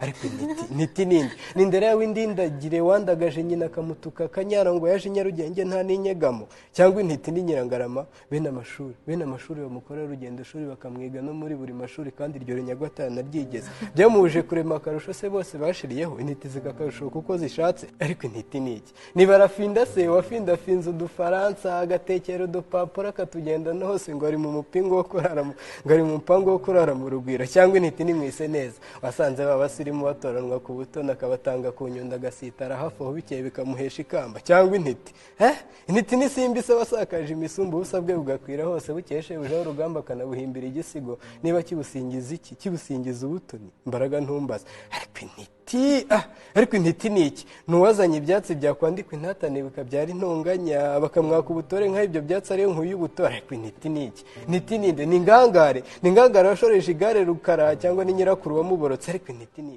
Ariko intiti, intiti ninde? Ni ndera w'indindagire wandagaje nyina akamutuka akanyara ngo yaje i Nyarugenge nta n'inyegamo? Cyangwa intiti ni Nyirangarama, bene amashuri bamukorera urugendo shuri, bakamwiga no muri buri mashuri, kandi iryo rinyagwa atanaryigeze? Byamuhuje kurema akarusho se bose bashiriyeho, intiti zikakarusho kuko zishatse? Ariko intiti ni iki? Ni barafinda se wafindafinze udufaransa, agatekera udupapuro, akatugenda no hose ngo ari mu mupingo wo kurara ngo ari mu mupango wo kurara mu rugwiro? Cyangwa intiti ni mwise neza wasanze ba basirimu batoranwa ku butoni, akabatanga ku nyundo, agasitara hafi aho, bikeye bikamuhesha ikamba? Cyangwa intiti, intiti ni simbi se wasakaje imisumba, ubusa bwe bugakwira hose, bukeye shebujaho urugamba akanabuhimbira igisigo? Niba kibusingiza iki? Kibusingiza ubutoni? Mbaraga ntumbaza. Ariko intiti, ariko intiti ni iki? Ni uwazanye ibyatsi byakwandikwa intatane bikabyara intonganya, bakamwaka ubutore nk'aho ibyo byatsi ariyo nkuyu y'ubutore? Ariko intiti ni iki? Intiti ni nde? Ni ingangare? Ni ingangare washoreje igare Rukara, cyangwa ni nyirakuru wamuborotse? Ariko intiti ni iki?